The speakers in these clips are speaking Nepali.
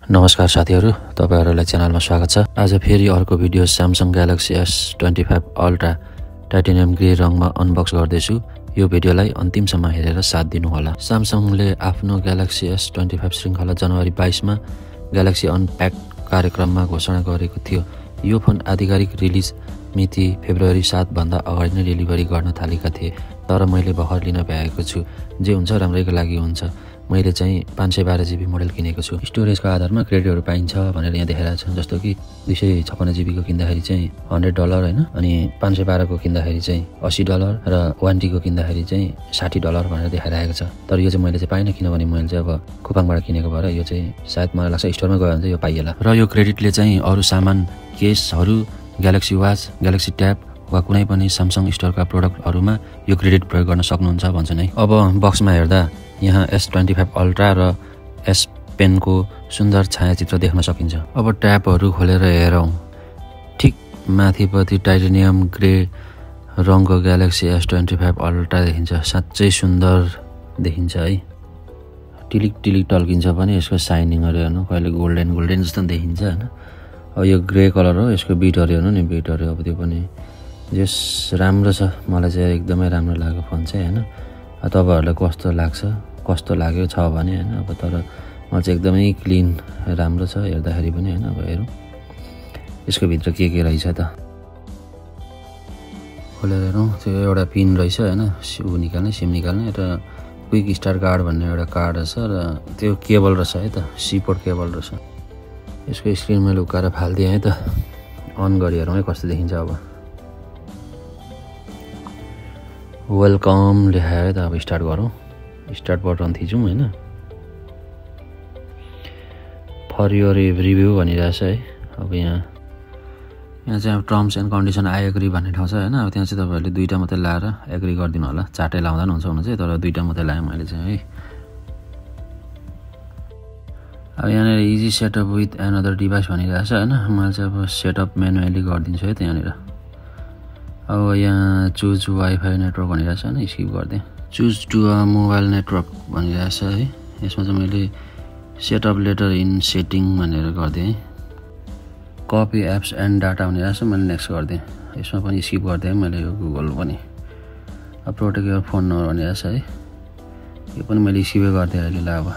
नमस्कार साथीहरु, तपाईहरुलाई च्यानलमा स्वागत छ। आज फेरि अर्को video Samsung Galaxy S25 Ultra titanium grey रङमा अनबक्स गर्दैछु। यो भिडियोलाई अन्तिमसम्म हेरेर साथ दिनु होला। Samsungले आफ्नो Galaxy S25 श्रृंखला जनवरी 22 मा Galaxy Unpacked कार्यक्रममा घोषणा गरेको थियो। यो फोन आधिकारिक रिलिज मिति फेब्रुअरी 7 भन्दा अगाडि नै डेलिभरी गर्न थालेका थिए, तर मैले भर्खर लिन भ्याएको छु। जे हुन्छ राम्रैको लागि हुन्छ। मैले चाहिँ 512GB मोडल किनेको छु। स्टोरेजको आधारमा क्रेडिटहरु पाइन्छ भनेर यहाँ देखाइरहेको छ, जस्तो कि 256GB को किन्दाखेरि चाहिँ $100 हैन, अनि 512 को किन्दाखेरि चाहिँ $80 र 1TB को किन्दाखेरि चाहिँ $60 भनेर देखाइरहेको छ। तर यो चाहिँ मैले चाहिँ पाइन, किनभने मैले चाहिँ अब कुपङबाट किनेको भएर यो चाहिँ सायद मलाई लाग्छ स्टोरमा गयो भने चाहिँ यो पाइएला। र यो क्रेडिटले चाहिँ अरु सामान, केसहरु, ग्यालेक्सी वाच, ग्यालेक्सी ट्याब वा कुनै पनि Samsung स्टोरका प्रोडक्टहरुमा यो क्रेडिट प्रयोग गर्न सक्नुहुन्छ भन्छन् है। अब बक्समा हेर्दा यहाँ S25 Ultra र S Pen को सुन्दर छायाचित्र देख्न सकिन्छ। अब ट्याबहरु खोलेर हेरौं। ठीक माथिपट्टि टाइटेनियम ग्रे रङको Galaxy S25 Ultra देखिन्छ। साच्चै सुन्दर देखिन्छ है। टिलिक टिलिक टल्किन्छ पनि यसको शाइनिङहरु हेर्नु, कहिले गोल्डन जस्तो देखिन्छ हैन। अब यो ग्रे कलर हो, यसको बिटहरु हेर्नु नि, बिटहरु अब त्यो पनि जस राम्रो छ। मलाई चाहिँ एकदमै राम्रो लाग्यो फोन चाहिँ हैन। तपाईहरुलाई कस्तो लाग्छ, कस्तो लाग्यो छ भने हैन। अब तर मलाई चाहिँ एकदमै क्लीन राम्रो छ हेर्दाखेरि पनि हैन। अब हेरौं यसको भित्र के रहेछ त। खोलेर हेरौं। त्यो एउटा पिन रहेछ हैन, सिम निकाल्ने र क्विक स्टार्ट कार्ड भन्ने एउटा कार्ड रहेछ र त्यो केबल रहेछ है त, सी पोर्ट केबल रहेछ। यसको स्क्रिन मैले उकाएर फाल्दिए है त। अन गरी हेरौं है कस्तो देखिन्छ। अब वेलकम लेखायो त। अब स्टार्ट गरौँ। स्टार्ट बटन थिचौं हैन। फर योर रिभ्यू भनिरहेछ है। अब यहाँ चाहिँ terms and condition I agree भन्ने ठाउँ छ हैन। अब त्यहाँ चाहिँ तपाईहरुले दुईटा मात्रै लाएर एग्री गर्दिनु होला। चार्टै लाउँदा पनि हुन्छ हुन चाहिँ, तर दुईटा मात्रै लाएँ मैले चाहिँ है। अब यहाँ easy setup with another device भनिरहेछ हैन। मैले चाहिँ अब सेटअप म्यानुअली गरिदिन्छु है त्यहाँनिर। अब यहाँ चुज वाइफाई नेटवर्क भनिरहेछ हैन, स्किप गर्दिए। Choose to a mobile network भनिरहेछ है। यसमा चाहिँ मैले सेटअप लेटर इन सेटिङ भनेर गर्दिए। कपी एप्स एन्ड डाटा भनिरहेछ, मैले नेक्स्ट गर्दिए। यसमा पनि स्किप गर्दिए मैले यो गुगल पनि। अब प्रोटेक्ट योर फोन नम्बर भनिरहेछ है। यो पनि मैले स्किप गर्दिए अहिले। ल अब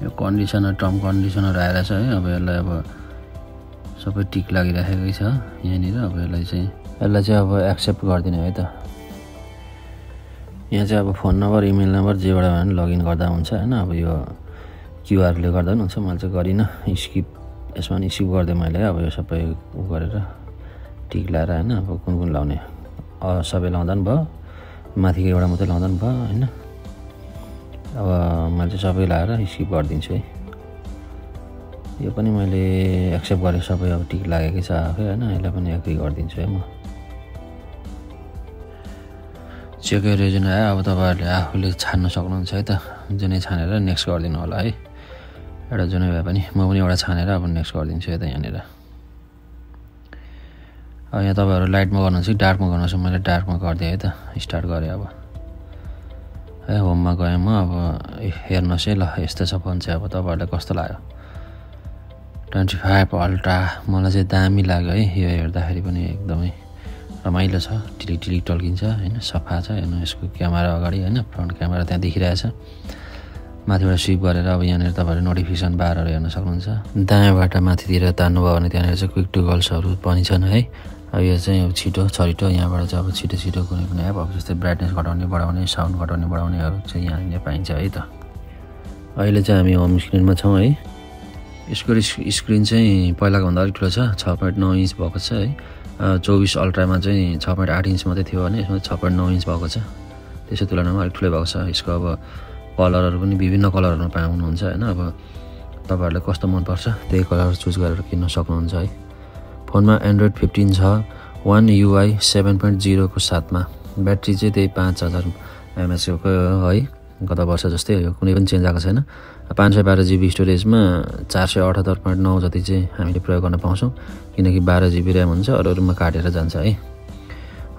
यो कन्डिसनर टर्म कन्डिसनर आइरहेछ है। अब यसलाई अब सबै टिक लागिराखेकै छ यहाँनिर। अब यसलाई चाहिँ अब एक्सेप्ट गरिदिनु है त। यहाँ चाहिँ अब फोन नम्बर, इमेल नम्बर जेबाट पनि लगइन गर्दा हुन्छ हैन। अब यो क्युआरले गर्दा पनि हुन्छ। मैले चाहिँ गरिन, स्किप। यसमा नि स्किप गर्दै मैले अब यो सबै गरेर टिक लाएर हैन। अब कुन लाउने, सबै लाउँदा पनि भयो, माथिको एउटा मात्रै लाउँदा पनि भयो हैन। अब मैले चाहिँ सबै लाएर स्किप गरिदिन्छु है। यो पनि मैले एक्सेप्ट गरे, सबै अब टिक लागेकै छ आफै हैन। यसलाई पनि एग्री गरिदिन्छु है म। चेकै रिजन आयो। अब तपाईहरुले आफूले छान्न सक्नुहुन्छ है त। जुनै छानेर नेक्स्ट गरिदिनु होला है। एउटा जुनै भए पनि म पनि एउटा छानेर अब नेक्स्ट गरिदिन्छु है त यहाँनिर। अब यहाँ तपाईहरु लाइटमा गर्नुहुन्छ कि डार्कमा गर्नुहुन्छ? मैले डार्कमा गरिदिए है त। स्टार्ट गरे अब है। होममा गएँ म। अब हेर्नुहोस् है। ल यस्तो छ फोन चाहिँ। अब तपाईहरुलाई कस्तो लाग्यो 25 Ultra? मलाई चाहिँ दामी लाग्यो है। यो हेर्दाखेरि पनि एकदमै रमाइलो छ। टिलिक टिलिक टल्किन्छ हैन, सफा छ। हेर्नु यसको क्यामेरा अगाडि हैन, फ्रन्ट क्यामेरा त्यहाँ देखिरहेछ। माथिबाट स्विप गरेर अब यहाँनिर तपाईहरुले नोटिफिकेसन बारहरु हेर्न सक्नुहुन्छ। दायाँबाट माथितिर तान्नुभयो भने त्यहाँनिर चाहिँ क्विक टु कल्सहरु पनि छन् है। अब यो चाहिँ अब छिटो छरिटो यहाँबाट चाहिँ अब छिटो कुनै पनि एप, अब जस्तै ब्राइटनेस घटाउने बढाउने, साउन्ड घटाउने बढाउनेहरु चाहिँ यहाँनिर पाइन्छ है त। अहिले चाहिँ हामी होम स्क्रिनमा छौं है। यसको स्क्रिन चाहिँ पहिलाको भन्दा अलिक ठुलो छ। 6.9 इन्च भएको छ है। 24 अल्ट्रामा चाहिँ 6.8 इन्च मात्रै थियो भने यसमा 6.9 इन्च भएको छ। त्यसको तुलनामा अलिक ठुलै भएको छ। यसको अब कलरहरु पनि विभिन्न कलरहरुमा पाउनुहुन्छ हैन। अब तपाईहरुलाई कस्तो मन पर्छ त्यही कलर चुज गरेर किन्न सक्नुहुन्छ है। फोनमा एन्ड्रोइड 15 छ, One UI 7.0 को साथमा। ब्याट्री चाहिँ त्यही 5000 mAh को है। गत वर्ष जस्तै यो कुनै पनि चेन्ज आएको छैन। 512GB स्टोरेजमा 478.9 जति चाहिँ हामीले प्रयोग गर्न पाउँछौं, किनकि 12GB र्याम हुन्छ, अरूमा काटेर जान्छ है।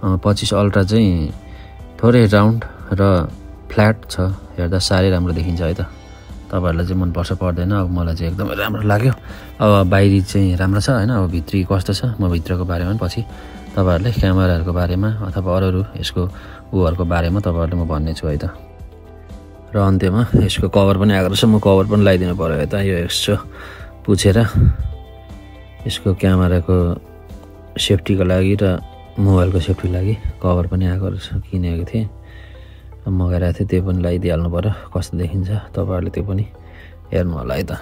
25 अल्ट्रा चाहिँ थोरै राउन्ड र फ्ल्याट छ, हेर्दा साह्रै राम्रो देखिन्छ है त। तपाईहरुलाई चाहिँ मनपर्छ पर्दैन, अब मलाई चाहिँ एकदमै राम्रो लाग्यो। अब बाहिरी चाहिँ राम्रो छ हैन, अब भित्री कस्तो छ म भित्रको बारेमा पनि पछि तपाईहरुलाई क्यामेराहरुको बारेमा अथवा अरू यसको उहरुको बारेमा तपाईहरुलाई म भन्ने छु है त। र अन्त्यमा यसको कभर पनि आएको रहेछ, म कभर पनि लगाइदिनु पर्यो है त। यो यसो पुछेर यसको क्यामेराको सेफ्टीको लागि र मोबाइलको सेफ्टीको लागि कभर पनि आएको रहेछ, किनेको थिएँ मगाइरहेको थिएँ। त्यो पनि लगाइदिइहाल्नु पर्यो, कस्तो देखिन्छ तपाईहरुले त्यो पनि हेर्नु होला है त।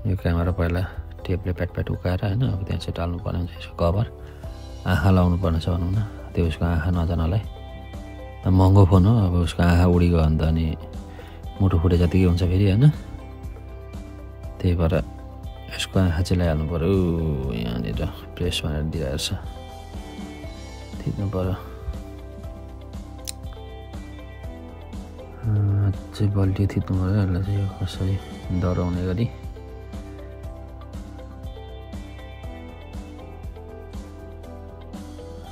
यो क्यामेरा पहिला टेपले प्याट उकाएर हैन, अब त्यहाँ चाहिँ टाल्नु पर्ने हुन्छ यसको कभर। आँखा लाउनु पर्ने छ भनौँ न, त्यो उसको आँखा नजानलाई। महँगो फोन हो, अब उसको आँखा उडिगयो भने त अनि मुटु फुटे जतिकै हुन्छ फेरि हैन। त्यही भएर यसको आँखा चाहिँ लगाइहाल्नु पर्यो। यहाँनिर प्रेस भनेर दिइरहेको छ, थिच्नु पर्यो। चाहिँ बल्टियो थिच्नु पर्यो यसलाई चाहिँ, यो कसरी डराउने गरी।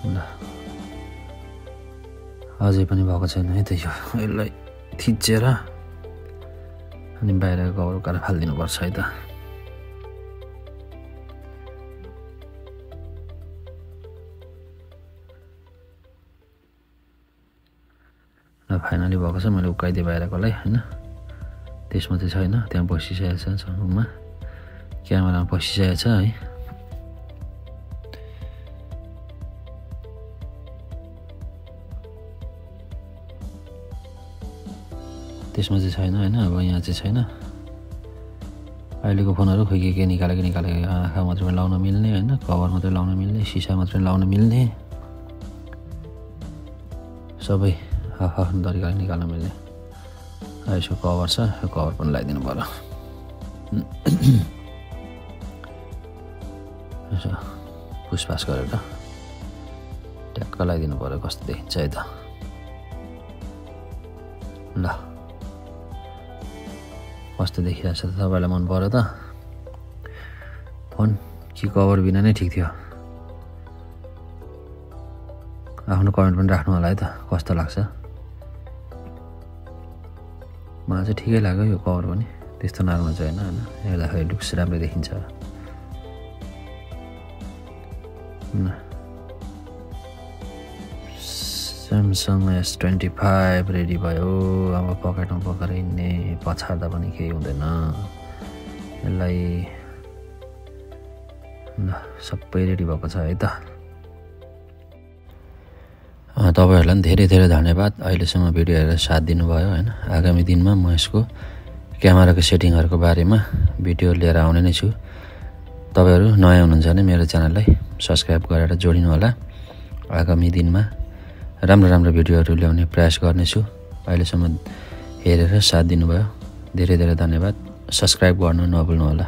ल अझै पनि भएको छैन है त। यो यसलाई थिचेर अनि बाहिरको कभर उकाएर फालिदिनुपर्छ है त। ल फाइनली भएको छ, मैले उकाइदिएँ बाहिरकोलाई हैन। त्यसमा चाहिँ छैन, त्यहाँ बसिसकेको छ छाउमा, क्यामेरामा बसिसकेको छ है। त्यसमा चाहिँ छैन हैन। अब यहाँ चाहिँ छैन। अहिलेको फोनहरु खोइ के निकालेको आँखा मात्रै लाउन मिल्ने हैन, कभर मात्रै लाउन मिल्ने, सिसा मात्रै लाउन मिल्ने, सबै आफ्नो तरिकाले निकाल्न मिल्ने। यसको कभर छ, यो कभर पनि लगाइदिनु पर्यो। यसो पुसपास गरेर ट्याक्क लगाइदिनु पर्यो, कस्तो देखिन्छ है त। ल कस्तो देखिरहेछ त, तपाईलाई मन पर्यो त फोन कि कभर बिना नै ठिक थियो? आफ्नो कमेन्ट पनि राख्नु होला है त, कस्तो लाग्छ। मलाई चाहिँ ठिकै लाग्यो यो कभर पनि, त्यस्तो नराम्रो चाहिँ हैन। हेर्दाखेरि लुक्स राम्रो देखिन्छ। स्यामसङ S25 रेडी भयो। अब पकेटमा बोकेर हिँड्ने, पछार्दा पनि केही हुँदैन यसलाई। ल सबै रेडी भएको छ है त। तपाईहरुलाई धेरै धेरै धन्यवाद अहिलेसम्म भिडियो हेरेर साथ दिनुभयो हैन। आगामी दिनमा म यसको क्यामेराको सेटिङहरुको बारेमा भिडियो लिएर आउने नै छु। तपाईहरु नयाँ हुनुहुन्छ भने मेरो च्यानललाई सब्स्क्राइब गरेर जोडिनु होला। आगामी दिनमा राम्रो भिडियोहरु ल्याउने प्रयास गर्नेछु। अहिलेसम्म हेरेर साथ दिनुभयो, धेरै धेरै धन्यवाद। सब्स्क्राइब गर्न नभुल्नु होला।